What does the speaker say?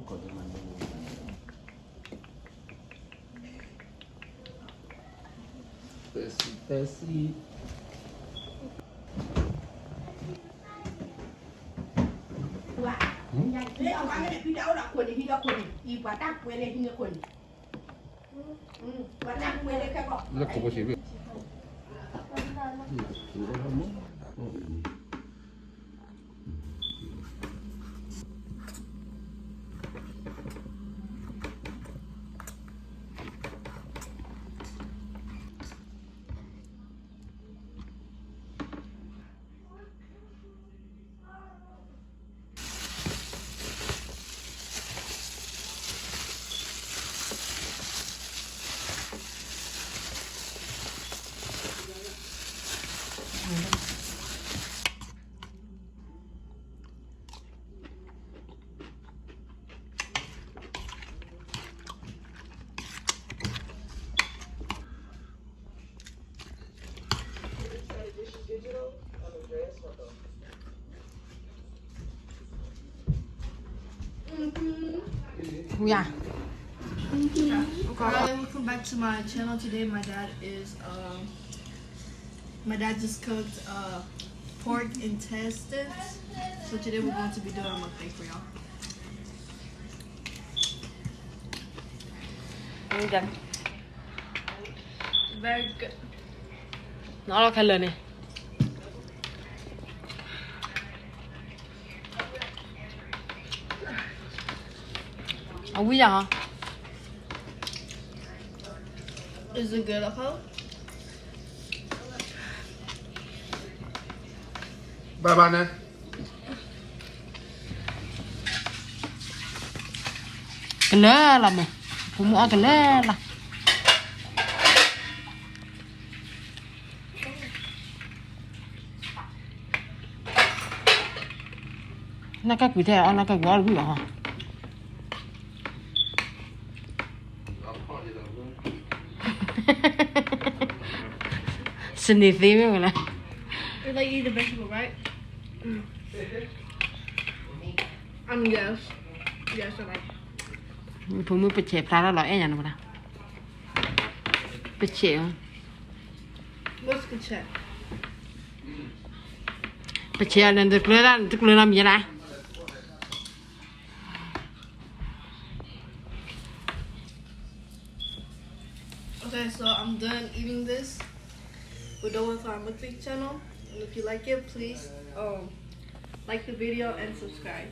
သၢဆံ, သၢဆံ. လၢခိၣ်ဖိစံးဘၣ်. Yeah. Okay, welcome back to my channel. Today my dad is, uh, my dad just cooked, uh, pork intestines. So today we're going to be doing a mukbang for y'all. Very good. နအီၣ်လီၤခဲလၢာ်န့ၣ် အဝံယၤဟီ. Is it good, Uncle? ဘၣ်ဘၣ်န့ၣ် ကလၢာ်လီၤမး, ဖိမုၣ်အီၣ်ကလၢာ်လီၤ. နကကွံာ်ထဲအီၣ် နကကွံာ်အီၣ်တဝံၣ်ဘၣ်ဟီ. စနေသ့မ့ၢ်ဝဲလဲၣ်. You like eating the vegetable, right? Mm. Um, yes. Yes, I like. ဖိမုၣ်ပဆဲးဖျါထီၣ်လီၤအဲၣ်ညါန့ၣ်မး. ပဆဲး. What's the check? ပဆဲးအီၤန့ၣ် တကျၢၤဒၣ် တကျၢၤနီတမံၤဒၣ်. Okay, so I'm done eating this. We're done with our mukbang channel. And if you like it, please, um, like the video and subscribe.